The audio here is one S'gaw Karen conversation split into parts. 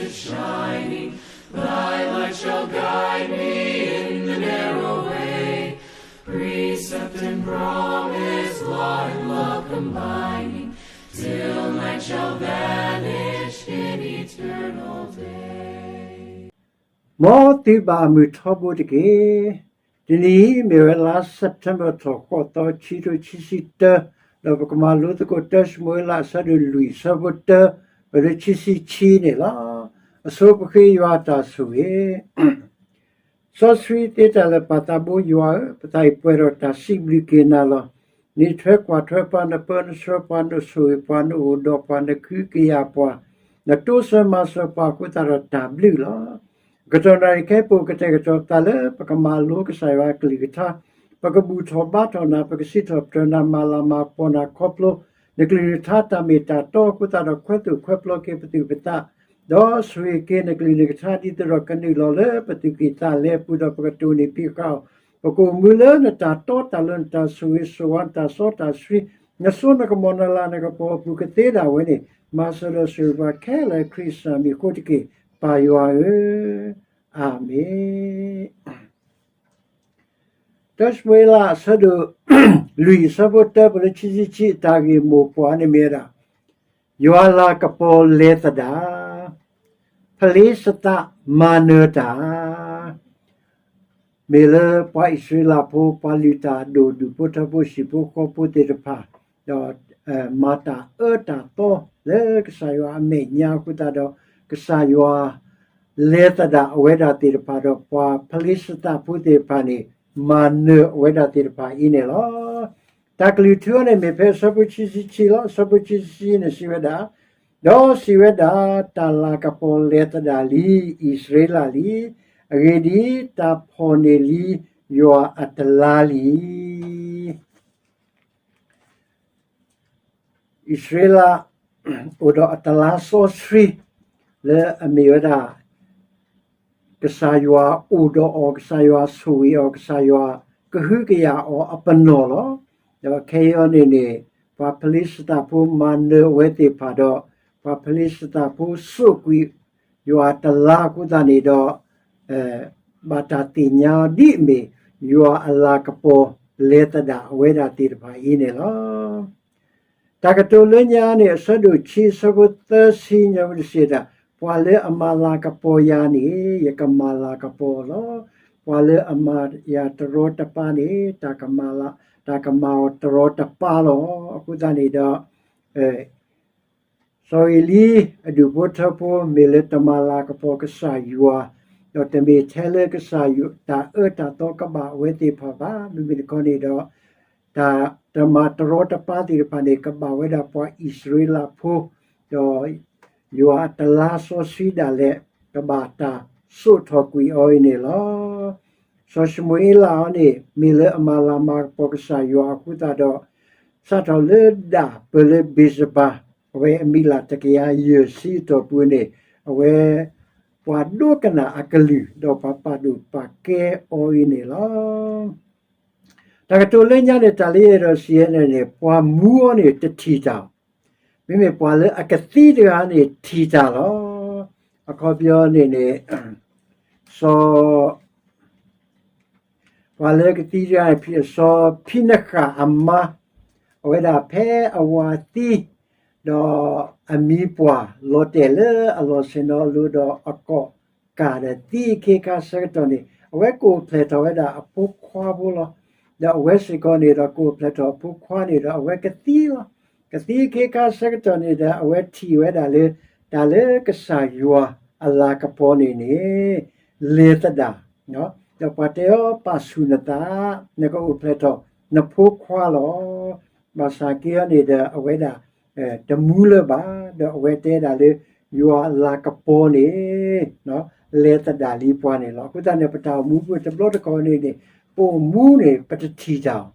shining, thy light shall guide me in the narrow way. Precept and promise, law and love combining, till night shall vanish in eternal day. မ်သုဘၣ်မုာ်ထီဘိတက့ၢ်. တနံၤအံၤမ့ၢ်ဝဲလါ September ထီၣ်ဃိးသီ ခံထိခံဆံတၢ, ဒီးပကမၤလိသကိး တၢၡမူၤအ့လး အဆၢဒိၣ်လွံၢ် အဆၢဖိတၢ ပလၢခံဆံခံန့ၣ်လီၤ. အဆိပဃ့ယွၤအတၢ်ဆိၣ်ဂ့ၤ စီဆှံသ့တၢ်လၢာ် ပၢ်သးဘိယွၤဧၢ, ပသးအံၤပှဲၤဒီးတၢ်စံးဘျုးက့ၤနၤလီၤ. နအံးထွဲကွၢ်ထွဲပှၤ, နပၢနဆှၢပှၤ, နအိၣ်ဒီးပှၤ, နကဟုကယာ်ပှၤ, နတိစၢၤမၤစၢၤပှၤအဃိသတးဒီးတၢ်ဘျုးလီၤ. ကတီၢ်နၣ်ရံၣ်ခဲအံၤ ပကတဲာ်ကတီၤပသးလၢပကမၤလိကစၢ်ယွၤအကလုၢ်ကထါ, ပကဘူၣ်ထီၣ်ဘါထီၣ်နၤ, ပကစံးထီၣ်ပတြၢၤနၤ, မၤလၤမၤကပီၤနၤခီဖျိ နကလုၢ်နကထါတၢ်မ့ၢ်တၢ်တီအဃိသတးဒီး ခွဲသိၣ်ခွဲပျီက့ၤပသူၣ်ပသး ဒီးဆိၣ်ဂ့ၤက့ၤနကလုၢ်နကထါ ဒ်သိးဒီးကနုာ်လီၤလၢပသူၣ်ကံၢ်သးလဲအပူၤ ဒီးပကတိၢ်နီၣ်ဖံးဃာ်အီၤ, ပကအိၣ်မူလၢနတၢ်တီတၢ်လိၤ နတၢ်ဆိၣ်ဂ့ၤဆိၣ်ဝါ နတၢ်စီတၢ်ဆှံ, နစိနကမီၤ နလၤနကပီၤအပူၤကသ့ဒၣ်ဝဲန့ၣ်, မၤစၢၤဒီးဆိၣ်ဂ့ၤပှၤခဲလၢာ် ခရံာ်စၢ်မံၤအဃိတက့ၢ်, ပၢ်ယွၤဧၢ, အၤမ့ၣ်. တၢၡမူၤအ့လး အဆၢဒိၣ်လွံၢ် အဆၢဖိတၢ ပလၢခံဆံခံ အတၢ်ဂ့ၢ်မိၢ်ပှၢ်န့ၣ်မ့ၢ်ဝဲဒၣ် ယွၤအလၤကပီၤလဲၤသဒၣ်, ဖလ့ၡသးမၤနၢၤတၢ်, မ့ၢ်လၢပှၤအံၣ်စရ့လးဖိ ပှၤလုၢ်တၢ်အဒိၣ် ဒူၣ်ဖိထၢဖိ ဟံၣ်ဖိဃီဖိသ့ၣ်တဖၣ် ဒီး မၤတၢ်အၢတၢ်သီလၢကစၢ်ယွၤအမဲာ်ညါအဃိသတးဒီး ကစၢ်ယွၤ လဲၤသဒၣ်အဝဲဒၣ်သ့ၣ်တဖၣ်ဒီး ပှၤဖလ့ၡသးဖိသ့ၣ်တဖၣ်န့ၣ် မၤနၢၤအဝဲဒၣ်သ့ၣ်တဖၣ်အံၤန့ၣ်လီၤ. တၢ်ကလုၢ်ထူအံၤန့ၣ် မ့ၢ်ဖဲအဆၢဖိခံဆံခံလီၤ. အဆၢဖိခံဆံခံန့ၣ်စံးဝဲဒၣ်, ဒီးစံးဝဲဒၣ်, တၢ်လၤကပီၤလဲၤသဒၣ်လံ, အံၣ်စရ့လးလံ, အဂ့ၢ်ဒ်အံၤ, တၢ်ဖီၣ်န့ၢ်လံယွၤအတလါလံ. အံၣ်စရ့လး အိၣ်ဒီးအတလါစီဆှံ လၢအမ့ၢ်ဝဲဒၣ် ကစၢ်ယွၤအိၣ်ဒီးအီၤ, ကစၢ်ယွၤဆိၣ်ဂ့ၤအီၤ, ကစၢ်ယွၤကဟုကယာ်အီၤအပနီၣ်လီၤ. ဒီးခဲအံၤန့ၣ်န့ၣ် ပှၤဖလ့ၡသးဖိမၤနၢၤအဝဲသ့ၣ်တဖၣ်ဒီး ပှၤဖလ့ၡသးဖိစိာ်ကွံာ်ယွၤအတလါအဃိသတးန့ၣ်ဒီး ဘၣ်တၢ်သ့ၣ်ညါဒ်အမ့ၢ် ယွၤအလၤကပီၤလဲၤသဒၣ်အဝဲဒၣ်သ့ၣ်တဖၣ်အံၤန့ၣ်လီၤ. တၢ်ကတိၤလၢညါန့ၣ် အဆၢဒိၣ်ခံ အဆၢဖိသၢဆံညါဝဲတစံးဒၣ်, ပှၤလၢအမၤလၤကပီၤယၤန့ၣ် ယကမၤလၤကပီၤအီၤလီၤ. ပှၤလၢအမၤယၤတရီတပါန့ၣ် တၢ်ကမၤအီၤတရီတပါလီၤ. အဃိသတးန့ၣ်ဒီး စီၤဧ့လံအဒူၣ်ဖိထၢဖိ မ့ၢ်လၢတမၤလၤကပီၤကစၢ်ယွၤ, ဒီးတမ့ၢ်ထဲလၢကစၢ်ယွၤတၢ်အၢတၢ်သီကဘၣ်အဝဲသ့ၣ်တဖၣ်ဘၣ်. မ့မ့ၢ်တခီန့ၣ်ဒီး တၢ်တမၤတရီတပါသ့ၣ်တဖၣ်န့ၣ် ကဘၣ်ဝဲဒၣ်ပှၤအံၣ်စရ့လးဖိ, ဒီးယွၤအတလါစီဆှံဒၣ်လဲာ် ကဘၣ်တၢ်စိာ်ထီၣ်ကွံာ်အီၤအံၤန့ၣ်လီၤ. စီၤၡမူၤအ့လးအံၤန့ၣ် မ့ၢ်လၢအမၤလၤမၤကပီၤကစၢ်ယွၤအဃိသတးဒီး စးထီၣ်လၢဒၣ်ပၢၢ်လၢဘ့းစဘၤ အဝဲအမံးလးတကယၤယဲၢ်ဆံအတီၢ်ပူၤန့ၣ် အဝဲ ပှၤဒိကနၣ်အကလုၢ် ဒီးပှၤပာ်ဒိၣ်ပာ်ကဲအီၤအံၤန့ၣ်လီၤ. တၢ်ကတိၤလၢညါန့ၣ် တၢ်လၢယအဲၣ်ဒိးစံးဝဲန့ၣ်န့ၣ် ပှၤမူအီၤန့ၣ်တထံၣ်တၢ်, မ့မ့ၢ်ပှၤလၢအကသံတဂၤန့ၣ်ထံၣ်တၢ်လီၤ. အခီပညီန့ၣ်န့ၣ် စီၤ ပှၤလၢကသံတဂၤန့ၣ် ဖံးအစီၤဖံနဃၣ်အမါ, အဝဲဒၣ်ဖဲအဝၤသံ, ဒီးအမံပှၢ်လီၤတဲာ်လၢအလီၢ်ဆ့ၣ်နီၤအလိၤဒီးအကိးကၢ်ဒီးသံအခ့အခါဆၢကတီၢ်န့ၣ် အဝဲကအိၣ်ဖျဲၣ်ထီၣ်ဝဲဒၣ်အဖိခွါဖိလီၤ. ဒီးအဝဲစ့ၢ်ကီးန့ၣ်ဒီးကအိၣ်ဖျဲၣ်ထီၣ်အဖိခွါန့ၣ်ဒီး အဝဲကသံလီၤ. ကသံအခ့အခါဆၢကတီၢ်န့ၣ်ဒီး အဝဲထံၣ်ဝဲဒၣ်လၢ တၢ်လၢကစၢ်ယွၤအလၤကပီၤန့ၣ်န့ၣ် လဲၤသဒၣ်, ဒီးပှၤတဲအီၤ ပာ်ဆူၣ်နသး, နကအိၣ်ဖျဲၣ်ထီၣ်နဖိခွါလီၤ. ဘၣ်ဆၣ်က့အီၤန့ၣ်ဒီး အဝဲဒၣ် တမူလၢၤဘၣ်, ဒီးအဝဲတဲဒၣ်လၢ ယွၤအလၤကပီၤန့ၣ် လဲၤသဒၣ်လံပှၤန့ၣ်လီၤ. အဃိသတးန့ၣ် ပတၢ်အိၣ်မူပူၤတဘျီတခီၣ်န့ၣ်န့ၣ် ပအိၣ်မူန့ၣ် ပတထံၣ်တၢ်,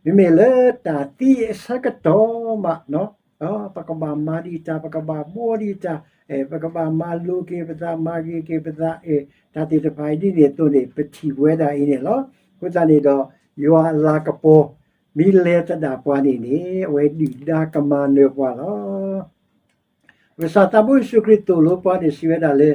မ့မ့ၢ်လၢတၢ်သံအဆၢကတီၢ်မး ပကဘၣ်မၤဒံးတၢ်, ပကဘၣ်ဘှီဒံးတၢ်, ပကဘၣ်မၤလိၤက့ၤပသး, မၤဂ့ၤက့ၤပသး, တၢ်သ့ၣ်တဖၣ်အံၤဒ်န့ၣ်အသိးန့ၣ် ပထံၣ်ဝဲဒၣ်အံၤန့ၣ်လီၤ. အဃိသတးန့ၣ်ဒီး ယွၤအလၤကပီၤ မ့ၢ်လဲၤသဒၣ်ပှၤန့ၣ်န့ၣ် အဝဲဒုၣ်ဒါကမၤနၢၤပှၤလီၤ. ကစၢ်သးဘိယ့ၣ်ၡူးခရံာ်သိၣ်လိပှၤန့ၣ် စံးဝဲဒၣ်လၢ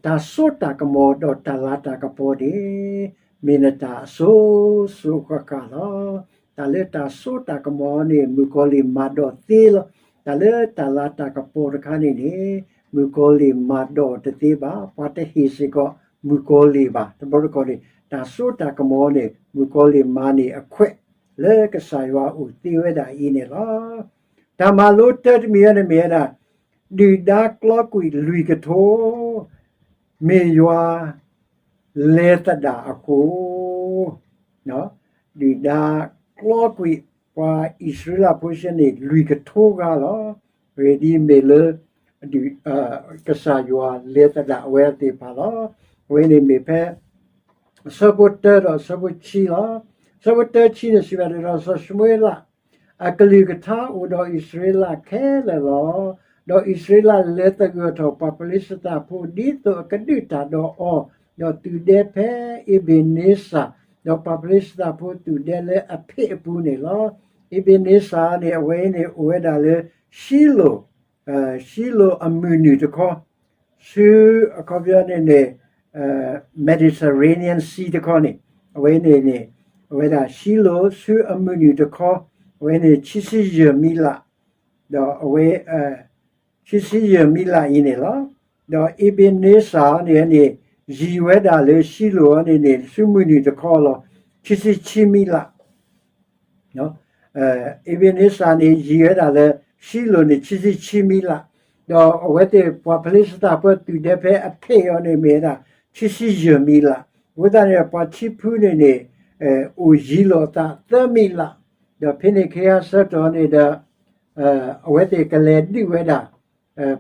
တၢ်စိတၢ်ကမီၤဒီးတၢ်လၤတၢ်ကပီၤန့ၣ် မ့ၢ်နတၢ်အစိၤစိၤဃၣ်ဃၣ်လီၤ. တၢ်လၢတၢ်စိတၢ်ကမီၤန့ၣ် မုၣ်ကီၤလံၢ်မၤဒိးသ့လီၤ. တၢ်လၢတၢ်လၤတၢ်ကပီၤတခါန့ၣ်န့ၣ် မုၣ်ကီၤလံၢ်မၤဒိးတသ့ဘၣ်. ပှၤတဟ့ၣ်စ့ၢ်ကီးမုၣ်ကီၤလံၢ်ဘၣ်. တဘျီတခီၣ်န့ၣ် တၢ်စိတၢ်ကမီၤန့ၣ် မုၣ်ကီၤလံၢ်မၤန့ၢ်အခွဲးလၢကစၢ်ယွၤအိၣ်သ့ဝဲဒၣ်အံၤန့ၣ်လီၤ. တၢ်မၤလိတၢတမံၤအံၤန့ၣ်မ့ၢ်ဝဲဒၣ် ဒုၣ်ဒါကျီကွံာ်လွံၢ်ကထိ မ့ၢ်ယွၤလဲၤသဒၣ်အဃိ, ဒုၣ်ဒါကျီကွံာ်ပှၤအံၣ်စရ့လးဖိဆဲန့ၣ် လွံၢ်ကထိဂၤလီၤ. အဂ့ၢ်ဒ်အံၤမ့ၢ်လၢ ကစၢ်ယွၤလဲၤသဒၣ်ဝဲသ့ၣ်တဖၣ်လီၤ. အဝဲန့ၣ်မ့ၢ်ဖဲ အဆၢဖိတၢဒီးအဆၢဖိခံလီၤ. အဆၢဖိတၢခံန့ၣ်စံးဘၣ်ဒီး စီၤၡမူၤအ့လး အကလုၢ်ကထါအိၣ်ဒီးအံၣ်စရ့လးခဲလၢာ်လီၤ. ဒီးအံၣ်စရ့လးလဲၤသဂၢၢ်ထီၣ်ပှၤဖလံးစတံဖိ ဒ်သိးအကဒုးတၢ်ဒီးအီၤ, ဒီးသုးဒဲဖဲအ့ဘ့ၣ်န့စၢ်, ဒီးပှၤဖလံးစတံဖိသုးဒဲလၢအဖံးအပူၤန့ၣ်လီၤ. အ့ဘ့ၣ်န့စၢ်န့ၣ် အဝဲအံၤန့ၣ်အိၣ်ဝဲဒၣ်လၢ ၡံလိၣ် ၡံလိၣ်အမုၢ်နုာ်တခီ, ဆူ အခီပညီန့ၣ်န့ၣ် Mediterranean Sea တခီန့ၣ် အဝဲန့ၣ်န့ၣ် အဝဲဒၣ်ၡံလိၣ်ဆူအမုၢ်နုာ်တခီ, အဝဲန့ၣ် ခံဆံယဲၢ်မံလး, ဒီးအဝဲ ခံဆံယဲၢ်မံလးအံၤန့ၣ်လီၤ. ဒီးအ့ဘ့ၣ်န့စၢ်န့ၣ်န့ၣ် ယံၤဝဲဒၣ်လၢၡံလိၣ်အံၤန့ၣ်န့ၣ် ဆူမုၢ်နုာ်တခီလီၤ, ခံဆံခံမံလး အ့ဘ့ၣ်န့စၢ်န့ၣ် ယံၤဝဲဒၣ်လၢ ၡံလိၣ်န့ၣ် ခံဆံခံမံလး, ဒီးအဝဲသ့ၣ်ပှၤဖလံးစတံဖိသုးဒဲဖဲအဖံးအီၤန့ၣ် မ့ၢ်ဝဲဒၣ် ခံဆံယဲၢ်မံလး, အဃိသတးန့ၣ် ပှၤခံဖုန့ၣ်န့ၣ် အိၣ်ယံၤလိာ်အသးသၢမံလး, ဒီးဖဲန့ၣ်ခ့ဟါဆၢကတီၢ်န့ၣ်ဒီး အဝဲသ့ၣ်ကလဲၤဒုးဝဲဒၣ်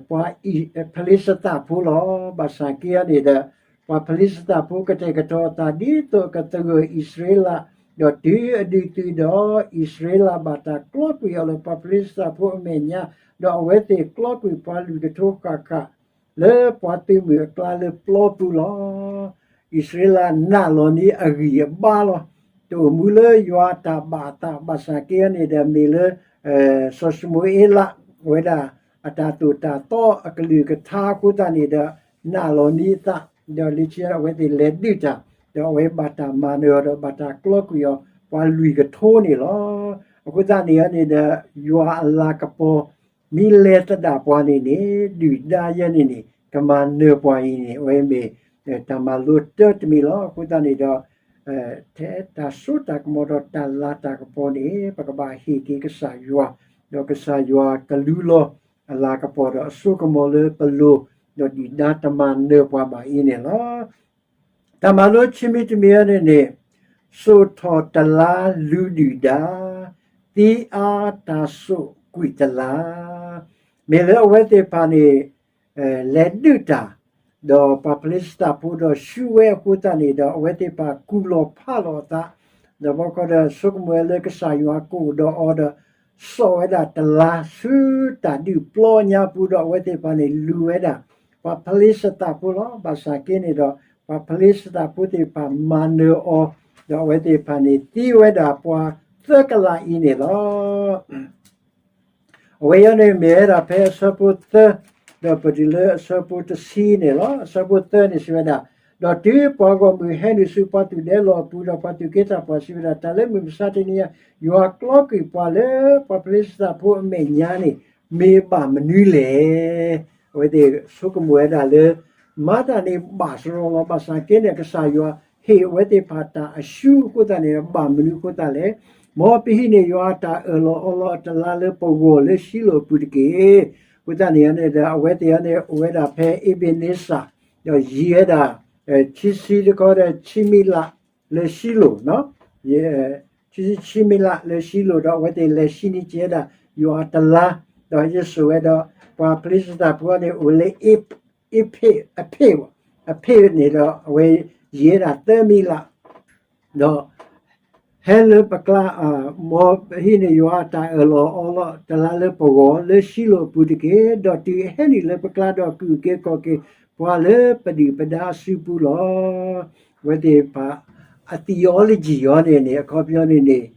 ပှၤဖလံးစတံဖိလီၤ. ဘၣ်ဆၣ်က့အံၤန့ၣ်ဒီး ပှၤဖလံးစတံဖိကတဲာ်ကတီၤအသးဒ်သိးအကသဂၢၢ်အံၣ်စရ့လး, ဒီးတုၤအဒုးသုးဒီး အံၣ်စရ့လးဘၣ်တၢ်ကျီကွံာ်အီၤလၢပှၤဖလံးစတံဖိအမဲာ်ညါ, ဒီးအဝဲသ့ၣ်ကျီကွံာ်ပှၤလွံၢ်ကထိဃၣ်ဃၣ် လၢပှၤသုးမုၢ်အကျါလၢပျီပူၤလီၤ. အံၣ်စရ့လးနာ်လီၤန့ၢ်အဂံၢ်အဘါလီၤ. တအိၣ်မူလၢယွၤအတၢ်ဘၣ်အသး ဘၣ်ဆၣ်က့အံၤန့ၣ်ဒီးမ့ၢ်လၢ စီၤၡမူၤအ့လး အဝဲဒၣ်အတၢ်သိၣ်တၢ်သီအကလုၢ်ကထါအဃိသတးန့ၣ်ဒီး နာ်လီၤန့ၢ်အသး, ဒီးလၢခံအဝဲသ့ၣ်လဲၤဒုးတၢ်, ဒီးအဝဲဘၣ်တၢ်မၤနၢၤအီၤဒီးဘၣ်တၢ်ကျီကွံာ်အီၤ ပှၤလွံၢ်ကထိန့ၣ်လီၤ. အဃိသတးန့ၣ်န့ၣ်ဒီး ယွၤအလၤကပီၤ မ့ၢ်လဲၤသဒၣ်ပှၤန့ၣ်န့ၣ် ဒုၣ်ဒါယဲန့ၣ်န့ၣ် ကမၤနၢၤပှၤအံၤန့ၣ် အဝဲမ့ၢ် တၢ်မၤလိတၢတမံၤလီၤ. အဃိသတးန့ၣ်ဒီး ထဲတၢ်စိတၢ်ကမီၤဒီးတၢ်လၤတၢ်ကပီၤန့ၣ် ပကဘၣ်ဟ့ၣ်က့ၤကစၢ်ယွၤ, ဒီးကစၢ်ယွၤကလူလီၤအလၤကပီၤဒီးအစိကမီၤလၢပလိၤ, ဒီးဒုၣ်ဒါတမၤနၢၤပှၤဘၣ်အံၤန့ၣ်လီၤ. တၢ်မၤလိခံမံၤတမံၤအံၤန့ၣ်န့ၣ် စိာ်ထီၣ်တလါလူၤဒုၣ်ဒါ, သံအါတၢ်စိာ်ကွံာ်တလါ, မ့ၢ်လၢအဝဲသ့ၣ်တဖၣ်န့ၣ် လဲၤဒုးတၢ်, ဒီးပှၤဖလံးစတံဖိဒီးဆူဝဲအဃိသတးန့ၣ်ဒီး အဝဲသ့ၣ်တဖၣ်ကူၣ်လီၤဖးလီၤအသး, ဒီးဘၣ်ဃီဒီးဆိကမိၣ်ဝဲလၢကစၢ်ယွၤကအိၣ်ဒီးအီၤဒီး စိာ်ဝဲဒၣ်တလါဆူတၢ်ဒုးပျီညါပူၤဒီး အဝဲသ့ၣ်တဖၣ်န့ၣ်လူၤဝဲဒၣ် ပှၤဖလံးစတံဖိလီၤ. ဘၣ်ဆၣ်က့န့ၣ်ဒီး ပှၤဖလံးစတံဖိသ့ၣ်တဖၣ်မၤနၢၤအီၤ, ဒီးအဝဲသ့ၣ်တဖၣ်န့ၣ်သံဝဲဒၣ်ပှၤသၢကလးအံၤန့ၣ်လီၤ. အဝဲအံၤန့ၣ်မ့ၢ်ဝဲဒၣ်ဖဲအဆၢဖိသၢ, ဒီးပတုၤလၢအဆၢဖိတဆံန့ၣ်လီၤ. အဆၢဖိသၢန့ၣ်စံးဝဲဒၣ်, ဒီးတုၤပှၤဂီၢ်မုၢ်ဟဲနုာ်ဆူပှၤသုးဒဲလီၢ်အပူၤ ဒီးပှၤသူၣ်က့သးပှၢ်စံးဝဲဒၣ်, တၢ်လၢမုၢ်မဆါတနံၤအံၤ ယွၤကျီကွံာ်ပှၤလၢပှၤဖလံးစတံဖိအမဲာ်ညါန့ၣ် မ့ၢ်ဘၣ်မနုၤလဲၣ်. အဝဲသ့ၣ်ဆိကမိၣ်ဝဲဒၣ်လၢ မၤတၢ်န့ၣ်ဘၣ်စရီလီၤ. ဘၣ်ဆၣ်က့န့ၣ် ကစၢ်ယွၤဟ့ၣ်အဝဲသ့ၣ်တဖၣ်တၢ်အရှုံးအဃိသတးန့ၣ် ဘၣ်မနုၤအဃိသတးလဲၣ်. မ်ပဟံးန့ၢ်ယွၤအတၢ်အၢၣ်လီၤအီလီၤအတလါလၢပဂီၢ်လၢၡံလိၣ်အပူၤတက့ၢ်. အဃိသတးန့ၣ်န့ၣ်ဒီး အဝဲသ့ၣ်အံၤန့ၣ် အိၣ်ဝဲဒၣ်ဖဲအ့ဘ့းန့စၢ်, ဒီးယံၤဝဲဒၣ် ခံဆံတခီဒီး ဆံမံးလးလၢၡံလိၣ် ခံဆံဆံမံးလးလၢၡံလိၣ်ဒီး အဝဲသ့ၣ်လဲၤဆံနံၤက့ၤဝဲဒၣ် ယွၤအတလါ, ဒီးယဆိၣ်ဝဲဒီး ပှၤဖလံးစတံဖိန့ၣ် အိၣ်လၢ အ့ဖ့း, အဖ့းန့ၣ်ဒီး အဝဲယံၤဝဲဒၣ်သၢမံးလး, ဒီး ဟဲလၢပကျါ, မ်ပဟံးန့ၢ်ယွၤအတၢ်အၢၣ်လီၤအီလီၤတလါလၢပဂီၢ်လၢၡံလိၣ်အပူၤတက့ၢ်. ဒီးတုၤအဟဲနုာ်လၢပကျါဒီးအကုၢ်အက့ၤခီၣ်က့ၤပှၤလၢပဒုၣ်ပဒါအစုပူၤလီၤ. အဝဲသ့ၣ်တဖၣ် အ theology အံၤန့ၣ်န့ၣ် အခီပညီန့ၣ်န့ၣ်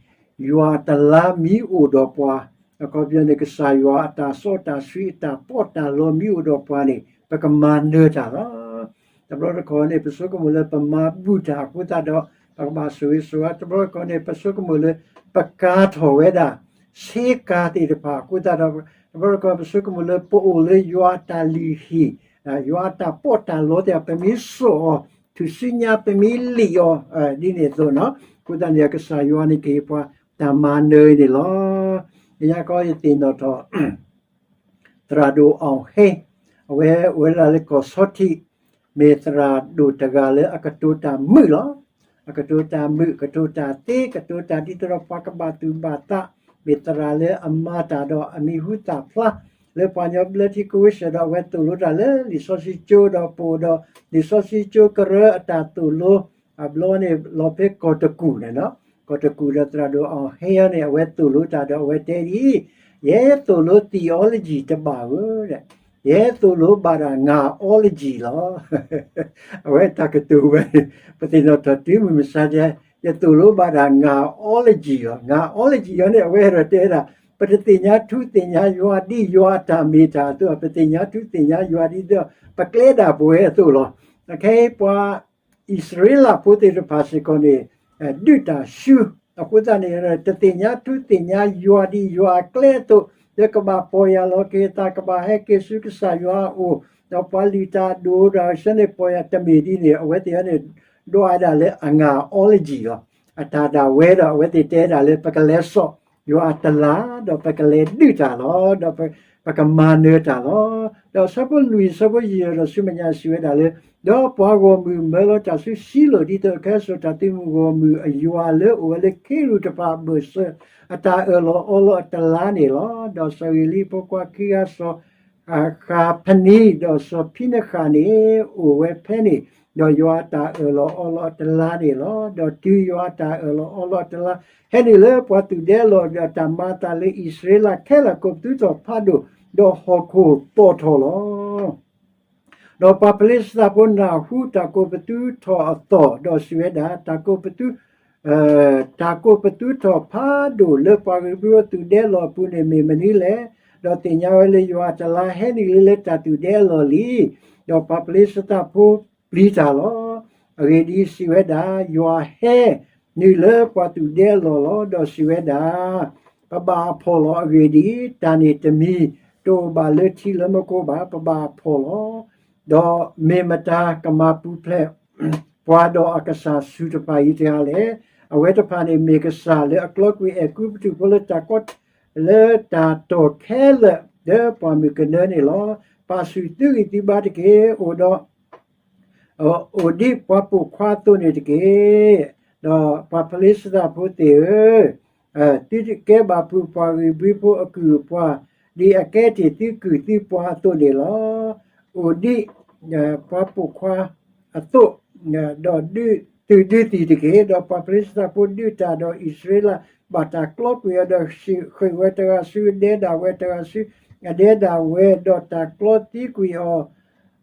ယွၤအတလါမ့ၢ်အိၣ်ဒီးပှၤ အခီပညီန့ၣ် ကစၢ်ယွၤအတၢ်စီတၢ်ဆှံအတၢ်ပီးတၢ်လီမ့ၢ်အိၣ်ဒီးပှၤန့ၣ် ပကမၤနၢၤတၢ်လီၤ. တဘျီတခီၣ်န့ၣ် ပဆိကမိၣ်လၢပမၤဘူၣ်တၢ်အဃိသတးဒီး ပကဘၣ်ဆိၣ်ဂ့ၤဆိၣ်ဝါ, တဘျီတခီၣ်န့ၣ် ပဆိကမိၣ်လၢ ပကၤထီၣ်ဝဲဒၣ် ဆ့ကၤသ့ၣ်တဖၣ်အဃိသတးဒီး တဘျီတခီၣ် ပဆိကမိၣ်လၢပအိၣ်လၢယွၤအတၢ်လုၢ်ဟံၣ်, ယွၤအတၢ်ပီးတၢ်လီသ့ၣ်တဖၣ် ပမ့ၢ်စိာ်အီၤ ထူၣ်စုညါ ပမ့ၢ်လံၣ်အီၤ ဒ်န့ၣ်အသိးနီၤ, အဃိသတးန့ၣ် ကစၢ်ယွၤန့ၣ်ကဟ့ၣ်ပှၤတၢ်မၤနၢၤအံၤန့ၣ်လီၤ. လၢညါခီယသ့ၣ်နီၣ်ထီၣ် သရၣ်ဒိၣ်အီၣ်ဟ့, အဝဲအိၣ်ဝဲဒၣ်လၢကီၢ်ဆီထံး, မ့ၢ်သရၣ်ဒိၣ်တဂၤလၢအကတိၤတၢ်မုာ်လီၤ. အကတိၤတၢ်မုာ်, ကတိၤတၢ်သ့, ကတိၤတၢ်ဒ်သိးဒီးပှၤကဘၣ်သူၣ်ဘၣ်သး, မ့ၢ်သရၣ်လၢအမၤတၢ်ဒီးအမံၤဟူသၣ်ဖျါ လၢပှၤကညီဘျၢထံကဝ့ၤစဲၣ်ဒီး အဝဲသိၣ်လိတၢ်လၢလံာ်စီဆှံကၠိဒီးပအိၣ်ဒီး လံာ်စီဆှံကၠိကရၢအတၢ်သိၣ်လိ အဘျီန့ၣ် လီၤဖဲကီၢ်တကူၣ်န့ၣ်နီၤ, ကီၢ်တကူၣ်ဒီးသရၣ်ဒိၣ်အီၣ်ဟ့အံၤန့ၣ် အဝဲသိၣ်လိတၢ်ဒီးအဝဲတဲဒ်အံၤ, ယဲသိၣ်လိ theology တဘၣ်ဧၢ, ယဲသိၣ်လိဘၣ်ဒၣ် ငၣ် ology လီၤ. အဝဲတၢ်ကတိၤဝဲန့ၣ် ပသ့ၣ်နီၣ်ထီၣ်တုၤမုၢ်မဆါဒဲ, ယသိၣ်လိဘၣ်ဒၣ် ငၣ် ology လီၤ. ငၣ် ology အံၤန့ၣ် အဝဲအဲၣ်ဒိးတဲဒၣ် ပတသ့ၣ်ညါထူသ့ၣ်ညါယွၤဒ်ယွၤအတၢ်မ့ၢ်တၢ်အသိး, ပသ့ၣ်ညါထူသ့ၣ်ညါယွၤဒ်ဒီး ပကျဲဒၣ်ပဝဲအသိးလီၤ. အခဲအံၤပှၤ အံၣ်စရ့လးဖိသ့ၣ်တဖၣ်စ့ၢ်ကီးန့ၣ် ဒုၣ်တၢ်ဆူ အဃိသတးန့ၣ် တသ့ၣ်ညါထူသ့ၣ်ညါယွၤဒ်ယွၤအကျဲအသိး, လၢကဘၣ်ပီၢ်ယၢ်လီၤက့ၤအသး ကဘၣ်ဟဲက့ၤဆူကစၢ်ယွၤအအိၣ်, ဒီးပှၤလုၢ်တၢ်အဒိၣ်ဒီး ဆၢန့ၣ်ပီၢ်ယၢ်တမ့ၢ်ဒ်န့ၣ် အဝဲသ့ၣ်အံၤန့ၣ် ဒွးဝဲဒၣ်လၢအငၣ် ology လီၤ. အတၢ်ဒၣ်ဝဲဒီး အဝဲသ့ၣ်တဲဒၣ်လၢ ပကလဲၤစိာ်ယွၤအတလါ, ဒီးပကလဲၤဒုးတၢ်လီၤ, ဒီးပကမၤနၢၤတၢ်လီၤ. ဒီးဆၢဖိလွံၢ် ဆၢဖိယဲၢ်ဒီးဆူမဲာ်ညါစံးဝဲဒၣ်လၢ, ဒီးပှၤဂီၢ်မုၢ်မၢလီၤတၢ်ဆူၡံလိၣ် ဒ်သိးကဟဲစိာ်တၢ်သုးမုၢ်ဂီၢ်မုၢ်အယွၤလၢအိၣ်ဝဲလၢခ့ရူၢ်တဖၣ်အဘၢၣ်စၢၤ အတၢ်အၢၣ်လီၤအီလီၤအတလါန့ၣ်လီၤ. ဒီးစီၤဧ့လံဖိခွါခံဂၤ စီၤဃၤဖနံ ဒီးစီၤဖံနဃၣ်န့ၣ် အိၣ်ဝဲဖဲန့ၣ်, ဒီးယွၤအတၢ်အၢၣ်လီၤအီလီၤအတလါန့ၣ်လီၤ. ဒီးတုၤယွၤအတၢ်အၢၣ်လီၤအီလီၤအတလါ ဟဲနုာ်လၢပှၤသူၣ်ဒဲလီၣ် ဒီးတၢ်မၤအသးလၢအံၣ်စရ့လးခဲလၢာ် ကိးပသူထီၣ်ဖးဒိၣ်, ဒီးဟီၣ်ခိၣ်သီၣ်ထီၣ်လီၤ. ဒီးပှၤဖလံၡသးဖိနၢ်ဟူတၢ်ကိးပသူထီၣ်အသီၣ်, ဒီးစံးဝဲဒၣ်, တၢ်ကိးပသူ တၢ်ကိးပသူထီၣ်ဖးဒိၣ်လၢပှၤဧ့ၤဘြံၤဖိသူၣ်ဒဲလီၣ်အပူၤန့ၣ် မ့ၢ်မနုၤလဲၣ်. ဒီးသ့ၣ်ညါဝဲလၢယွၤအတလါဟဲနုာ်လံလၢတၢ်သူၣ်ဒဲလီၣ်လံ. ဒီးပှၤဖလံၡသးဖိပျံၤတၢ်လီၤ. အဂ့ၢ်ဒ်အံၤ, စံးဝဲဒၣ်, ယွၤဟဲနုာ်လၢပှၤသူၣ်ဒဲလီၣ်လီၤ. ဒီးစံးဝဲဒၣ်, ပဘၣ်အဖှီၣ်လီၤ. အဂ့ၢ်ဒ်အံၤ, တၢ်န့ၣ်တမံၤတအိၣ်ဘၣ်လၢထံလၢမူခိၣ်ဘၣ်. ပဘၣ်အဖှီၣ်လီၤ. ဒီးမ့ၢ်မတၤကမၤပူၤဖျဲး ပှၤဒီးအကစၢ်ဆူၣ်တဖၣ်အံၤတဂၤလဲၣ်. အဝဲတဖၣ်န့ၣ်မ့ၢ်ကစၢ်လၢအကျီကွံာ်အဲၤကူပတူးဖိလၢတၢ်ကီ လၢတၢ်တီၢ်ခဲလၢာ်လၢပှၢ်မုၢ်ကနၢန့ၣ်လီၤ. ပာ်ဆူၣ်သုဂံၢ်သုဘါတက့ၢ်. အိၣ်ဒီး အိၣ်ဒ်ပှၤပိာ်ခွါအသိးန့ၣ်တက့ၢ်. ဒီးပှၤဖလံၡသးဖိသ့ၣ်ဧၢ, သုတကဲဘၣ်ပှၤဧ့ၤဘြံၤဖိအကုၢ်အပှၤ, ဒ်အကဲတ့ၢ်သုကုၢ်သုပှၤအသိးန့ၣ်လီၤ. အိၣ်ဒ်ပှၤပိာ်ခွါအသိး, ဒီးသုဒုးသံၣ်တက့ၢ်. ဒီးပှၤဖလံၡသးဖိဒုးတၢ်ဒီးအံၣ်စရ့လး, ဘၣ်တၢ်ကျီကွံာ်အီၤဒီး ဃ့ၢ်ဝဲတဂၤဆူအဒဲဒၣ်ဝဲ, တဂၤဆူအဒဲဒၣ်ဝဲ, ဒီးတၢ်ကျီသံကွံာ်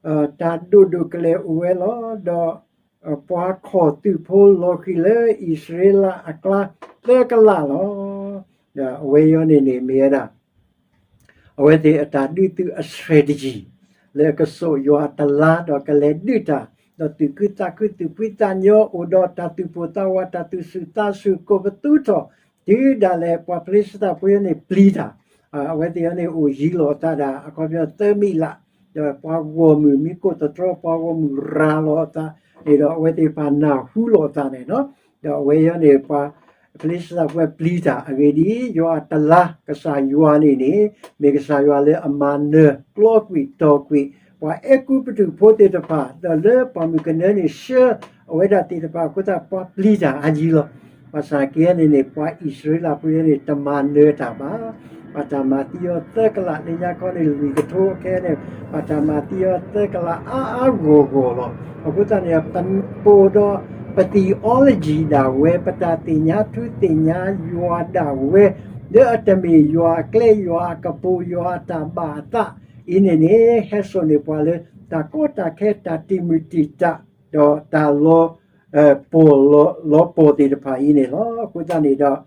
အီၤ တၢ်ဒိၣ်ဒိၣ်ကလဲာ်အိၣ်ဝဲလီၤ. ဒီးပှၤခီၣ်သုးဖိလီၤဃံၤလၢအံၣ်စရ့လးအကျါသၢကလးလီၤ. ဒီးအဝဲအံၤန့ၣ်န့ၣ်မ့ၢ်ဝဲဒၣ် အဝဲသ့ၣ်အတၢ်ဒုးသုးအ strategy လၢကစိာ်ယွၤအတလါ ဒီးကလဲၤဒုးတၢ်, ဒီးသူၣ်ခုသးခု သူၣ်ဖှံသးညီ အိၣ်ဒီးတၢ်သူၣ်ပိၢ်သးဝး တၢ်သူၣ်ဆူၣ်သးဆူၣ် ကိးပသူထီၣ်, တုၤဒၣ်လဲာ်ပှၤဖလံၡသးဖိအံၤန့ၣ် ပျံၤတၢ်, အဝဲသ့ၣ်အံၤန့ၣ် အိၣ်ယံၤလီၤအသးဒၣ် အခီပညီသၢမံးလး, ဒီးပှၤဂီၢ်မုၢ်မံခိၣ်သတြီ ပှၤဂီၢ်မုၢ်ရၤလီၤအသးန့ၣ်ဒီး အဝဲသ့ၣ်တဖၣ်နၢ်ဟူလိာ်အသးန့ၣ်လီၤ. ဒီးအဝဲအံၤန့ၣ် ပှၤဖလံၡသးဖိပျံၤတၢ် အဂ့ၢ်ဒ်အံၤ, ယွၤအတလါ ကစၢ်ယွၤန့ၣ်န့ၣ် မ့ၢ်ကစၢ်ယွၤလၢအမၤနၢၤကျီကွံာ်တီၢ်ကွံာ် ပှၤအဲၤကူပတူးဖိသ့ၣ်တဖၣ် ဒီးလၢပှၢ်မုၢ်ကနၢန့ၣ် ဆှၢအဝဲဒၣ်သ့ၣ်တဖၣ်အဃိသတး ပှၤပျံၤတၢ်အါယံၤလီၤ. ဘၣ်ဆၣ်က့န့ၣ်န့ၣ် ပှၤအံၣ်စရ့လးဖိအံၤန့ၣ် တမၤနၢၤတၢ်ဘၣ်. ဘၣ်တၢ်မၤသံအီၤသၢကလး လၢညါခီန့ၣ် လွံၢ်ကထိခဲအံၤန့ၣ် ဘၣ်တၢ်မၤသံအီၤသၢကလးအါအါဂီၢ်ဂီၢ်လီၤ. အဃိသတးန့ၣ် ပအိၣ်ဒီးပ theology ဒၣ်ဝဲ ပတၢ်သ့ၣ်ညါထူသ့ၣ်ညါယွၤဒၣ်ဝဲ လၢအတမ့ၢ်ယွၤအကျဲ ယွၤအကပိာ် ယွၤအတၢ်ဘၣ်အသးအံၤန့ၣ်န့ၣ် ဟဲစိာ်န့ၢ်ပှၤလၢ တၢ်ကီတၢ်ခဲ တၢ်တံာ်မုၢ်တံာ်တာ် ဒီးတၢ်လီၤ ပီၢ်လီၤပီၢ်သ့ၣ်တဖၣ်အံၤန့ၣ်လီၤ. အဃိသတးန့ၣ်ဒီး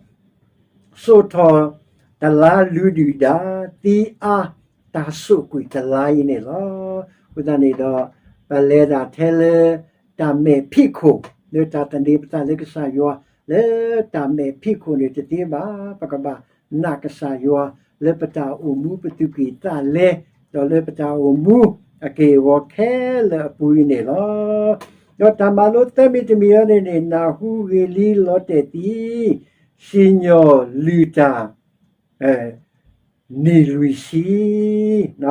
စိာ်ထီၣ် တလါလုၢ်ဒုၣ်ဒါ သံအါတၢ်ဆိၣ်ကွံာ်တလါအံၤန့ၣ်လီၤ. အဃိသတးန့ၣ်ဒီး ပလဲၤဒၣ်ထဲလၢ တၢ်မဲာ်ဖံးခိၣ် လၢတၢ်သန့ၤပသးလၢကစၢ်ယွၤ လၢတၢ်မဲာ်ဖံးခိၣ်န့ၣ်တသ့ဘၣ်. ပကဘၣ်နာ်ကစၢ်ယွၤ လၢပတၢ်အိၣ်မူပသူၣ်ကံၢ်သးလဲ ဒီးလၢပတၢ်အိၣ်မူအက့ၢ်အဂီၤခဲလၢာ်အပူၤအံၤန့ၣ်လီၤ. ဒီးတၢ်မၤလိသၢမံၤတမံၤအံၤန့ၣ်န့ၣ် နၢ်ဟူဂ့ၤလံလီၤတဲာ်သံ စံၣ်ညီၣ်လုၢ်တၢ် နံၣ်လွံၢ်ဆ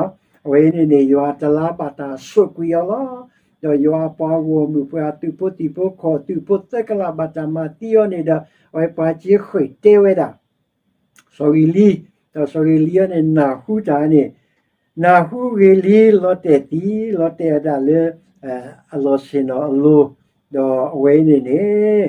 ံ, အဝဲအံၤန့ၣ်န့ၣ် ယွၤတလါဘၣ်တၢ်ဆိၣ်ကွံာ်အီၤလီၤ. ဒီးယွၤအပှၤဂီၢ်မုၢ်ပှၤ အသုးဖိသံၣ်ဖိခီၣ် သုးဖိသၢကလးဘၣ်တၢ်မၤသံအီၤန့ၣ်ဒီး အဝဲပှၤစ့ဃ့ၢ်တဲဝဲဒၣ် စီၤဂ့ၤလံ, ဒီးစီၤဂ့ၤလံအံၤန့ၣ် နၢ်ဟူတၢ်န့ၣ် နၢ်ဟူဂ့ၤလံလီၤတဲာ်သံ လီၤတဲာ်ဝဲဒၣ်လၢ အလီၢ်ဆ့ၣ်နီၤအလိၤ, ဒီးအဝဲအံၤန့ၣ်န့ၣ်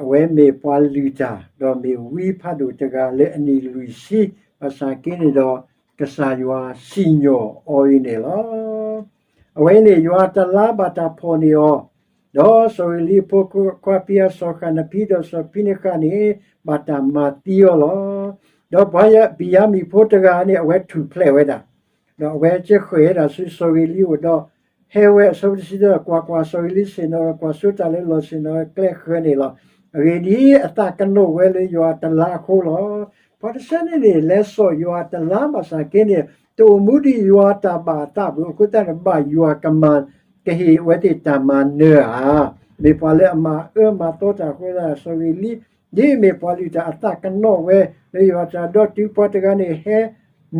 အဝဲမ့ၢ်ပှၤလုၢ်တၢ် ဒီးမ့ၢ်ဝံဖးဒိၣ်တဂၤလၢအနံၣ်လွံၢ်ဆံ, ဘၣ်ဆၣ်က့န့ၣ်ဒီး ကစၢ်ယွၤစံၣ်ညီၣ်အီၤအံၤန့ၣ်လီၤ. အဝဲအံၤန့ၣ် ယွၤတလါဘၣ်တၢ်ဖီၣ်န့ၢ်အီၤ, ဒီးစီၤဂ့ၤလံအဖိခွါဖံဟးစီၤဃးနဖံ ဒီးစီၤဖံနဃးန့ၣ် ဘၣ်တၢ်မၤသံအီၤလီၤ. ဒီးပှၤဘံၣ်ယၤမံၣ်ဖိတဂၤန့ၣ် အဝဲထူၣ်ဖျဲးဝဲဒၣ်, ဒီးအဝဲစ့ဃ့ၢ်ဝဲဒၣ်ဆူစီၤဂ့ၤလံအအိၣ်ဒီး ဟဲဝဲအဆၢဖိတဆံတၢ ကွၢ်ကွၢ်, စီၤဂ့ၤလံဆ့ၣ်နီၤ ကွၢ်ဆိတၢ်လၢလီၢ်ဆ့ၣ်နီၤကျဲဃၢၤန့ၣ်လီၤ. အဂ့ၢ်ဒ်အံၤ, အသးကနိးဝဲလၢယွၤတလါအဃိလီၤ. ပှၤတဆၢန့ၣ်န့ၣ် လဲၤစိာ်ယွၤတလါဘၣ်ဆၣ်က့န့ၣ် တအိၣ်မူဒ်ယွၤတၢ်ဘၣ်အသးဘၣ်. အဃိသတးန့ၣ် ဘၣ်ယွၤကမၤကဟ့ၣ်အဝဲသ့ၣ်တၢ်မၤနၢၤဧါ. မ့ၢ်ပှၤလၢအမၤအၢမၤသီတၢ်အဃိသတး စီၤဂ့ၤလံ ဒ်အမ့ၢ်ပှၤလုၢ်တၢ်အသးကနိးဝဲလၢယွၤတၢ်ဒီးတုၤပှၤတဂၤန့ၣ်ဟဲ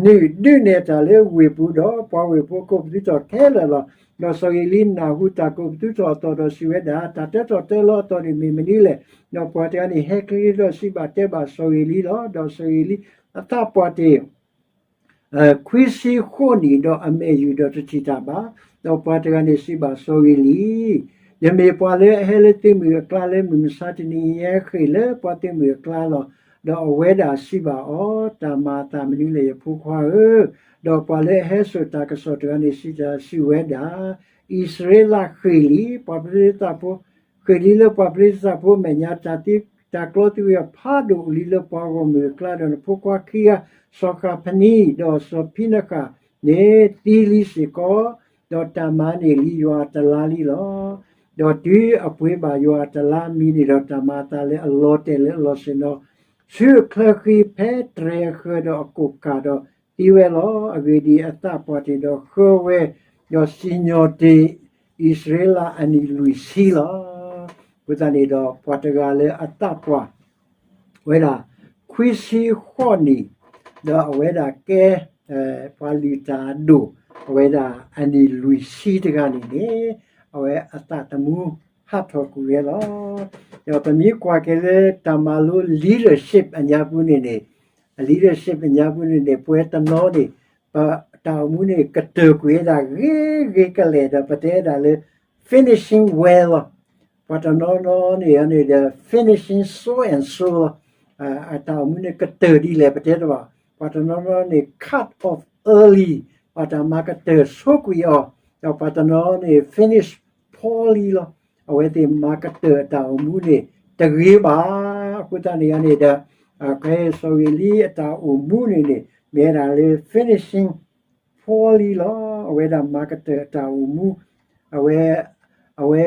နုာ်ဒုးနဲၣ်တၢ်လၢဝ့ၢ်ပူၤဒီး ပှၤဝ့ၢ်ဖိကိးပသူထီၣ်ခဲလၢာ်လီၤ. ဒီးစီၤဂ့ၤလံနၢ်ဟူတၢ်ကိးပသူထီၣ်အသီၣ်ဒီးစံးဝဲဒၣ်, တၢ်တၢထီၣ်တၢလီၤအသီၣ်န့ၣ်မ့ၢ်မနုၤလဲၣ်. ဒီးပှၤတဂၤန့ၣ်ဟဲချ့ဒီးစံးဘၣ်တဲဘၣ်စီၤဂ့ၤလံလီၤ. ဒီးစီၤဂ့ၤလံအသးပှၢ်တ့ၢ် ခွံဆံဃိးနံၣ်ဒီးအမဲာ်ယုၢ်ဒီးတထံၣ်တၢ်ဘၣ်. ဒီးပှၤတဂၤန့ၣ်စံးဘၣ်စီၤဂ့ၤလံ, ယမ့ၢ်ပှၤလၢအဟဲလၢသုးမုၢ်အကျါလၢမုၢ်မဆါတနံၤအံၤ ယဟဲဃ့ၢ်လၢပှၤသုးမုၢ်အကျါလီၤ. ဒီးအဝဲဒၣ်စံးဘၣ်အီၤ, တၢ်မၤအသးမနုၤလဲၣ် ယဖိခွါဧၢ. ဒီးပှၤလၢအဟဲစိာ်တၢ်ကစီၣ်တဂၤန့ၣ်စံးတၢ်စံးဝဲဒၣ်, အံၣ်စရ့လးဃ့ၢ်လံ, ပှၤပလ့သးဖိ ဃ့ၢ်လံလၢပှၤပလ့သးဖိအမဲာ်ညါ, တၢ်သံတၢ်ကျီသံဝံၤအဖးဒိၣ်လံလၢပှၤဂီၢ်မုၢ်အကျါ, ဒီးနဖိခွါခံဂၤ, စီၤဃးဖနံ ဒီးစီၤဖံနဃးန့ၣ်သံလံစ့ၢ်ကီး, ဒီးတၢ်မၤန့ၢ်လံယွၤအတလါလံလီၤ. ဒီးတုၤအပှ့ၤဘၣ်ယွၤအတလါမံၤန့ၣ်ဒီး တၢ်မၤအသးလၢအလီၤတဲာ်လၢအလီၢ်ဆ့ၣ်နီၤ ဆူအချၢဃံဖဲတြဲၤအဃၢၤဒီးအကိၣ်ကၢ်ဒီးသံဝဲလီၤ. အဂ့ၢ်ဒ်အံၤ, အသးပှၢ်တ့ၢ်ဒီးဃၢဝဲ, ဒီးစံၣ်ညီၣ်တ့ၢ်အံၣ်စရ့လးအနံၣ်လွံၢ်ဆံလီၤ. အဃိသတးန့ၣ်ဒီး ပှၤတဂၤလၢအသးပှၢ် ဝဲဒၣ် ခွံဆံဃိးနံၣ်, ဒီးအဝဲဒၣ်ကဲ ပှၤလုၢ်တၢ်အဒိၣ်, အဝဲဒၣ်အနံၣ်လွံၢ်ဆံတဂၤန့ၣ်န့ၣ်, အဝဲအသးသမူဟးထီၣ်ကွံာ်ဝဲလီၤ. ဒီးပမ့ၢ်ကွၢ်က့ၤလၢတၢ်မၤလိ leadership အညါပူၤန့ၣ်န့ၣ်, leadership အညါပူၤန့ၣ်န့ၣ် ပဝဲတနီၤန့ၣ် ပတၢ်အိၣ်မူန့ၣ်ကတၢၢ်ကွံာ်ဝဲဒၣ်ဂ့ၤဂ့ၤကလဲာ်ဒီး ပတဲဒၣ်လၢ finishing well လီၤ. ပှၤတနီၤနီၤန့ၣ်န့ၣ်ဒီး finishing so and so လီၤ. အတၢ်အိၣ်မူန့ၣ်ကတၢၢ်ဒ်လဲၣ်ပတဲတဘၣ်. ပှၤတနီၤနီၤန့ၣ် cut off early ပှၤတၢ်မၤကတၢၢ်ဆိကွံာ်အီၤ, ဒီးပှၤတနီၤန့ၣ် finish poorly လီၤ. အဝဲသ့ၣ်မၤကတၢၢ်အတၢ်အိၣ်မူန့ၣ်တဂ့ၤဘၣ်. အဃိသတးန့ၣ်န့ၣ်ဒီး ခဲအံၤစီၤဂ့ၤလံအတၢ်အိၣ်မူန့ၣ်န့ၣ် မ့ၢ်ဝဲဒၣ်လၢ finishing poorly လီၤ. အဝဲဒၣ်မၤကတၢၢ်အတၢ်အိၣ်မူ, အဝဲ, အဝဲ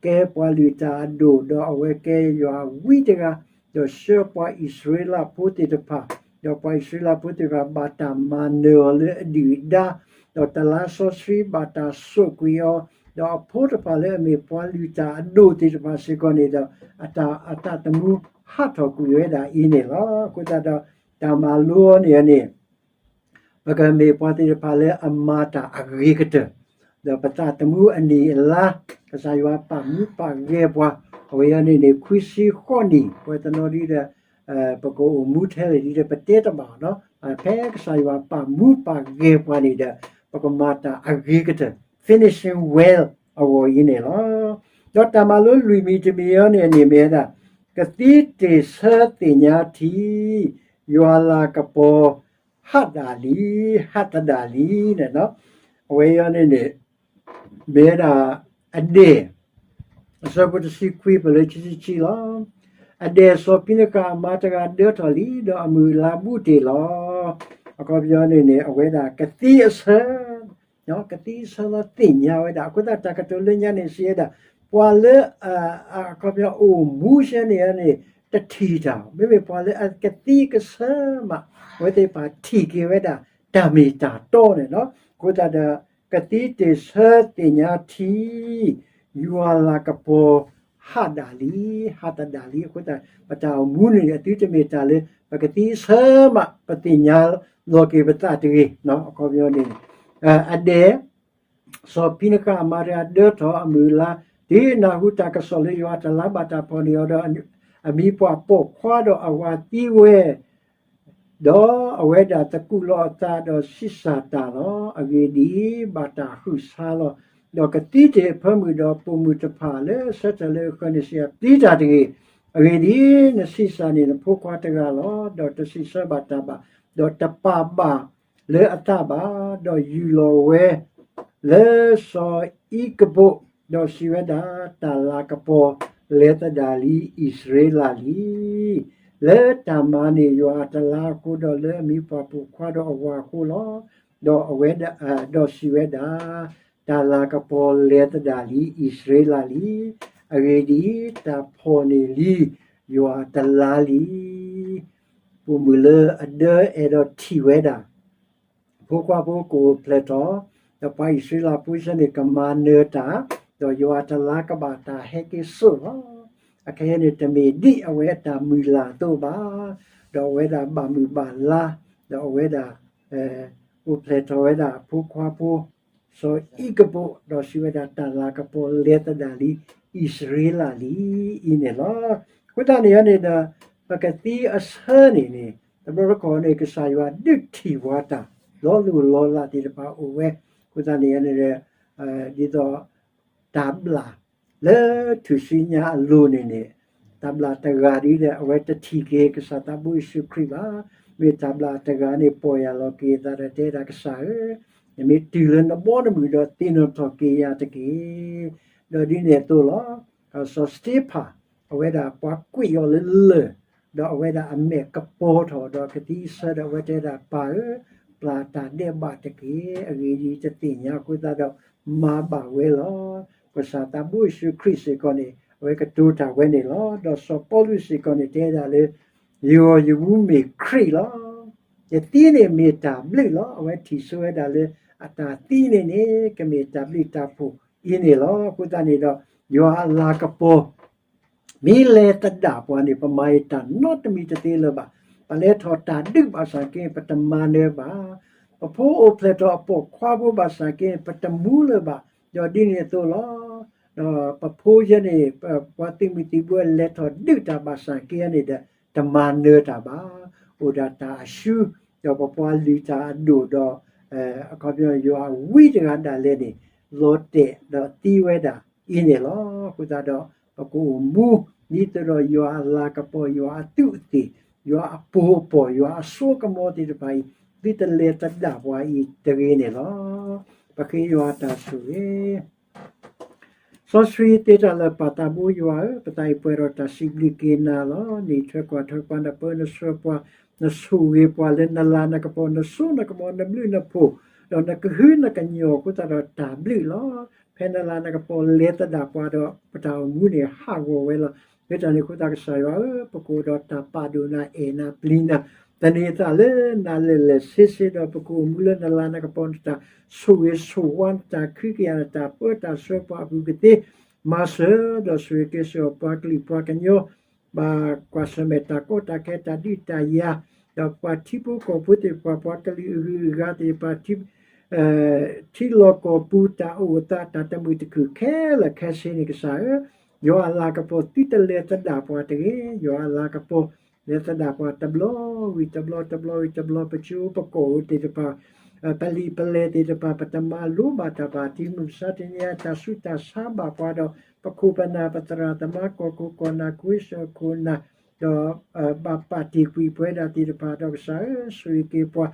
ကဲပှၤလုၢ်တၢ်အဒိၣ်, ဒီးအဝဲကဲယွၤအဝံတဂၤ, ဒီးဆှၢပှၤအံၣ်စရ့လးဖိသ့ၣ်တဖၣ်, ဒီးပှၤအံၣ်စရ့လးဖိသ့ၣ်တဖၣ် ဘၣ်တၢ်မၤနၢၤအီၤလၢအဒုၣ်အဒါ, ဒီးတလါစီဆှံဘၣ်တၢ်ဆိၣ်ကွံာ်အီၤ, ဒီးအဖိတဖၣ်လၢအမ့ၢ်ပှၤလုၢ်တၢ်အဒိၣ်သ့ၣ်တဖၣ်စ့ၢ်ကီးန့ၣ်ဒီး အတၢ်, အသးသမူဟးထီၣ်ကွံာ်ဝဲဒၣ်အံၤန့ၣ်လီၤ. အဃိသတးဒီး တၢ်မၤလိအီၤန့ၣ်န့ၣ် ပကမ့ၢ်ပှၤသ့ၣ်တဖၣ်လၢအမၤတၢ်အဂ့ၤကတၢၢ်, ဒီးပသးသမူအနံၣ်အလါ, ကစၢ်ယွၤပာ်မူပာ်ဂဲၤပှၤ, အဝဲအံၤန့ၣ်န့ၣ် ခွံဆံဃိးနံၣ်, ပဝဲတနီၤဒ်ဒီး ပကအိၣ်မူထဲလဲၣ်ဒ်ဒီးပတဲတဘၣ်နီၤ, ဖဲကစၢ်ယွၤပာ်မူပာ်ဂဲၤပှၤန့ၣ်ဒီး ပကမၤတၢ်အဂ့ၤကတၢၢ် finishing well အဂီၢ်အံၤန့ၣ်လီၤ. ဒီးတၢ်မၤလိလွံၢ်မံၤတမံၤအံၤန့ၣ်န့ၣ်မ့ၢ်ဝဲဒၣ် ကသံတ့ၢ်ဆၢသ့ၣ်ညါထံ ယွၤလၤကပီၤ ဟးဒၣ်လံ, ဟးသဒၣ်လံန့ၣ်, အဝဲအံၤန့ၣ်န့ၣ် မ့ၢ်ဝဲဒၣ်အဒဲၣ် အဆၢဖိတဆံခွံပလၢခံဆံခံလီၤ. အဒဲၣ်စီၤဖံနဃၣ်အမါတဂၤဒၢထီၣ်လံ, ဒီးအမုၢ်အလါဘူးတ့ၢ်လီၤ. အခီပညီန့ၣ်န့ၣ် အဝဲဒၣ်ကသံအဆၢ, ကသံအဆၢလီၤသ့ၣ်ညါဝဲဒၣ်. အဃိသတးတၢ်ကတိၤလၢညါန့ၣ်စံးဝဲဒၣ်, ပှၤလၢ အခီပညီအိၣ်မူဆဲန့ၣ်န့ၣ် တထံၣ်တၢ်, မ့မ့ၢ်ပှၤလၢအကသံကဆၢမး အဝဲသ့ၣ်တဖၣ်ထံၣ်က့ၤဝဲဒၣ် တၢ်မ့ၢ်တၢ်တီန့ၣ်လီၤ. အဃိသတးဒီး ကသံတ့ၢ်ဆၢသ့ၣ်ညါထံ ယွၤအလၤကပီၤဟးဒၣ်လံ, ဟးတဒၣ်လံ. အဃိသတး ပတၢ်အိၣ်မူန့ၣ် အသုတမ့ၢ်တၢ်လၢ ပကသံအဆၢမး ပသ့ၣ်ညါလီၤက့ၤပသးတဂ့ၤ. အခီပညီန့ၣ် အဒဲၣ် စီၤဖံနဃၣ်အမါတဂၤဒၢထီၣ်အမုၢ်အလါ, တုၤနၢ်ဟူတၢ်ကစီၣ်လၢယွၤအတလါဘၣ်တၢ်ဖီၣ်န့ၢ်အီၤဒီး အမံၤပှၢ်ပိာ်ခွါဒီးအဝၤသံဝဲ ဒီးအဝဲဒၣ်သကူးလီၤအသးဒီးဆံးစၢ်တၢ်လီၤ. အဂ့ၢ်ဒ်အံၤ, ဘၣ်တၢ်ဟုၣ်ဆါလီၤ. ဒီးကသံတ့ၢ်အဖၢမုၢ်ဒီးပိာ်မုၣ်တဖၣ်လၢဆၢထၢၣ်လၢအဃၢၤန့ၣ်စံး, ပျံၤတၢ်တဂ့ၤ. အဂ့ၢ်ဒ်အံၤ, နဆံးစၢ်န့ၢ်နဖိခွါတဂၤလီၤ. ဒီးတစံးဆၢဘၣ်တၢ်ဘၣ်, ဒီးတပာ်ဘၣ်လၢအသးဘၣ်, ဒီးယူၢ်လီၤဝဲ လၢစီၤအံကပိာ်, ဒီးစံးဝဲဒၣ်, တၢ်လၤကပီၤလဲၤသဒၣ်လံအံၣ်စရ့လးလံ. လၢတၢ်မၤန့ၢ်ယွၤအတလါအဃိ, ဒီးလၢအမံၤပှၢ်ပိာ်ခွါဒီးအဝၤအဃိလီၤ. ဒီးအဝဲဒၣ်, ဒီးစံးဝဲဒၣ်, တၢ်လၤကပီၤလဲၤသဒၣ်လံအံၣ်စရ့လးလံ. အဂ့ၢ်ဒ်အံၤ, တၢ်ဖီၣ်န့ၢ်လံယွၤအတလါလံ. ပိာ်မုၣ်လၢအဒၢအဲၣ်ဒိးထံၣ်ဝဲဒၣ် ဖိခွါဖိကအိၣ်ဖျဲၣ်ထီၣ်, ဒီးပှၤအံၣ်စရ့လးဖိဆၢန့ၣ်ကမၤနၢၤတၢ်, ဒီးယွၤအတလါကဘၣ်တၢ်ဟဲက့ၤစိာ်လီၤ. အခဲအံၤန့ၣ် တမ့ၢ်ဒ်အဝဲအတၢ်မုၢ်လၢ်အသိးဘၣ်, ဒီးအဝဲဒၣ်ဘၣ်မုာ်ဘၣ်လါ, ဒီးအဝဲဒၣ် အိၣ်ဖျဲၣ်ထီၣ်ဝဲဒၣ်အဖိခွါဖိ စီၤအံကပိာ်, ဒီးစံးဝဲဒၣ် တၢ်လၤကပီၤလဲၤသဒၣ်လံအံၣ်စရ့လးလံအံၤန့ၣ်လီၤ. အဃိသတးန့ၣ်န့ၣ်ဒီး ပကသံအဆၢန့ၣ်န့ၣ် တဘျီတခီၣ်န့ၣ် ကစၢ်ယွၤဒုးထံၣ်ပှၤတၢ် လီၤလိၢ်လီၤလးသ့ၣ်တဖၣ်အိၣ်ဝဲ. အဃိသတးန့ၣ်န့ၣ်ဒီး ဒ်သိး တၢ်ဘျၣ်လၢထူၣ်စုညါအလိၤန့ၣ်န့ၣ် တၢ်ဘျၣ်တဂၤဒ်ဒီး အဝဲတထံၣ်က့ၤကစၢ်သးဘိယ့ၣ်ၡူးခရံာ်ဘၣ်. မ့ၢ်တၢ်ဘျၣ်တဂၤန့ၣ် ပီၢ်ယၢ်လီၤက့ၤအသးဒီးတဲဒၣ်ကစၢ်ဧၢ, နမ့ၢ်တုၤလၢနဘီနမုၢ်ဒီးသ့ၣ်နီၣ်ထီၣ်က့ၤယၤတက့ၢ်. ဒီးဒ်န့ၣ်အသိးလီၤ. စီၤစတ့ဖၣ် အဝဲဒၣ်ပှၤကွံာ်အီၤလၢလၢၢ်, ဒီးအဝဲဒၣ်အမဲာ်ကပီၤထီၣ်ဒီးကသံဆၢဒီးအဝဲတဲဒၣ် ပၢ်ဧၢ, ပျၢ်တၢ်ဒဲးဘးတက့ၢ်. အဂ့ၢ်ဒ်အံၤ, တသ့ၣ်ညါအဃိသတးဒီး မၤဘၣ်ဝဲလီၤ. ကစၢ်သးဘိယ့ၣ်ၡူးခရံာ်စ့ၢ်ကီးန့ၣ် အဝဲကတိၤတၢ်ဝဲန့ၣ်လီၤ. ဒီးစီၤပီလူးစ့ၢ်ကီးန့ၣ်တဲဒၣ်လၢ ယဂီၢ်ယမူမ့ၢ်ခရံာ်လီၤ. ယသံန့ၣ်မ့ၢ်တၢ်ဘျုးလီၤ. အဝဲထံၣ်ဆိဝဲဒၣ်လၢ အတၢ်သံန့ၣ်န့ၣ် ကမ့ၢ်တၢ်ဘျုးတၢ်ဖှိၣ်အံၤန့ၣ်လီၤ. အဃိသတးန့ၣ်ဒီး ယွၤအလၤကပီၤ မ့ၢ်လဲၤသဒၣ်ပှၤန့ၣ် ပမၤအံၤတၢ်နီတမံၤတသ့လၢၤဘၣ်. ပလဲၤထီၣ်တၢ်ဒုးဘၣ်ဆၣ်က့ ပတမၤနၢၤဘၣ်. ပဖိအိၣ်ဖျဲၣ်ထီၣ်အပိာ်ခွါဖိဘၣ်ဆၣ်က့ ပတမူလၢၤဘၣ်. ဒီးဒ်န့ၣ်အသိးလီၤ. ဒီးပဖိယဲန့ၣ် ပှၤသုးမုၢ်သံၣ်ဘိလဲၤထီၣ်ဒုးတၢ်ဘၣ်ဆၣ်က့န့ၣ်ဒီး တမၤနၢၤတၢ်ဘၣ်. အိၣ်ဒၣ်တၢ်အရှုံး, ဒီးပပှၤလုၢ်တၢ်အဒိၣ်ဒီး အခီပညီယွၤအဝံတဂၤဒၣ်လဲာ်န့ၣ် လီၤတဲာ်ဒီးသံဝဲဒၣ်အံၤန့ၣ်လီၤ. အဃိသတးဒီး ပကအိၣ်မူ ဒ်သိးဒီးယွၤအလၤကပီၤ ယွၤအသူးအသ့ၣ် ယွၤအပူၤအပီၢ် ယွၤအစိကမီၤသ့ၣ်တဖၣ်အံၤ သုတလဲၤသဒၣ်ပှၤအံၤတဂ့ၤန့ၣ်လီၤ. ပဃ့ယွၤအတၢ်ဆိၣ်ဂ့ၤ စီဆှံသ့တၢ်လၢာ်ပၢ်သးဘိယွၤဧၢ, ပသးအံၤပှဲၤဒီးတၢ်စံးဘျုးက့ၤနၤလီၤ. နအံးထွဲကွၢ်ထွဲပှၤ နပၢနဆှၢပှၤ နဆိၣ်ဂ့ၤပှၤလၢနလၤနကပီၤ နစိနကမီၤ နဘျုးနဖှိၣ် ဒီးနကဟုနကညီၤအဃိသတးဒီးတၢ်ဘျုးလီၤ. ဖဲနလၤနကပီၤလဲၤသဒၣ်ပှၤဒီး ပတၢ်အိၣ်မူန့ၣ်ဟးဂီၤဝဲလီၤ. မ့ၢ်တၢ်န့ၣ်အဃိသတးကစၢ်ယွၤဧၢ, ပကအိၣ်ဒီးတၢ်ပာ်ဒိၣ်နၤ အဲၣ်နၤ ပျံၤနၤ သန့ၤသးလၢနၤလၢာ်လၢာ်ဆ့ဆ့ဒီး ပကအိၣ်မူလၢနလၤနကပီၤ နတၢ်ဆိၣ်ဂ့ၤဆိၣ်ဝါ နတၢ်ခုကယာ် နတၢ်ပၢတၢ်ဆှၢပှၤအပူၤကသ့ မၤစၢၤဒီးဆိၣ်ဂ့ၤက့ၤစ့ၢ်ကီးပှၤကလုာ်ပှၤကညီ ဘၣ်ကွၢ်ဆၢၣ်မဲာ်တၢ်ကီတၢ်ခဲတၢ်ဒုးတၢ်ယၤ ဒီးပှၤထံဖိကီၢ်ဖိသ့ၣ်တဖၣ် ပှၤကလုာ်အဂုၤအဂၤသ့ၣ်တဖၣ် ထံလီၢ်ကီၢ်ပူၤ တၢ်အိၣ်သးတၢ်တမုာ်တခုၣ်ခဲလၢာ်ခဲဆ့န့ၣ် ကစၢ်ဧၢ, ယွၤအလၤကပီၤ သုတလဲၤသဒၣ်ပှၤတဂ့ၤ. ယွၤအလၤကပီၤ လဲၤသဒၣ်ပှၤတဘျီဝံၤတဘျီ တဘျီဝံၤတဘျီ ပစိပကီၢ်အိၣ်သ့ၣ်တဖၣ် ပလံာ်ပလဲၢ်သ့ၣ်တဖၣ် ပတမၤလိဘၣ်တၢ်ဘၣ် တံၤမုၢ်မဆါတနံၤအံၤ တၢ်ဆူးတၢ်ဆါဘၣ်ပှၤဒီး ပခိၣ်ပနၢ်ပသရၣ်သမါ ကီၢ်ခိၣ်ကီၢ်နၢ် ခိၣ်ဆၢခိၣ်နၢ် ဒီး ဘၣ်ပာ်တ့ၢ်ကွံာ်ပဝဲဒၣ်သ့ၣ်တဖၣ်ဒီး ကစၢ်ဧၢ ဆိၣ်ဂ့ၤက့ၤပှၤ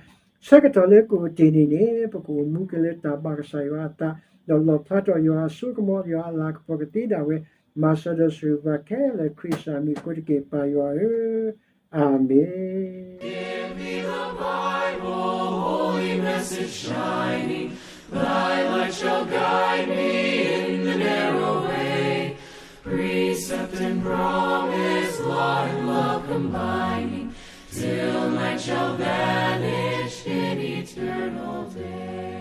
ဆၢကတီၢ်လၢကအိၣ်တ့ၢ်န့ၣ်န့ၣ် ပကအိၣ်မူက့ၤလၢတၢ်ဘၣ်ကစၢ်ယွၤအသး ဒီးလီၣ်ဖျါထီၣ်ယွၤအစိကမီၤ ယွၤအလၤကပီၤကသ့ဒၣ်ဝဲ မၤစၢၤဒီးဆိၣ်ဂ့ၤပှၤခဲလၢာ် ခရံာ်အမံၤအဃိတက့ၢ် ပၢ်ယွၤဧၢ, အၤမ့ၣ်. Give me the Bible, holy message shining, thy light shall guide me in the narrow way. Precept and promise, law and love combining, till night shall vanish in eternal day.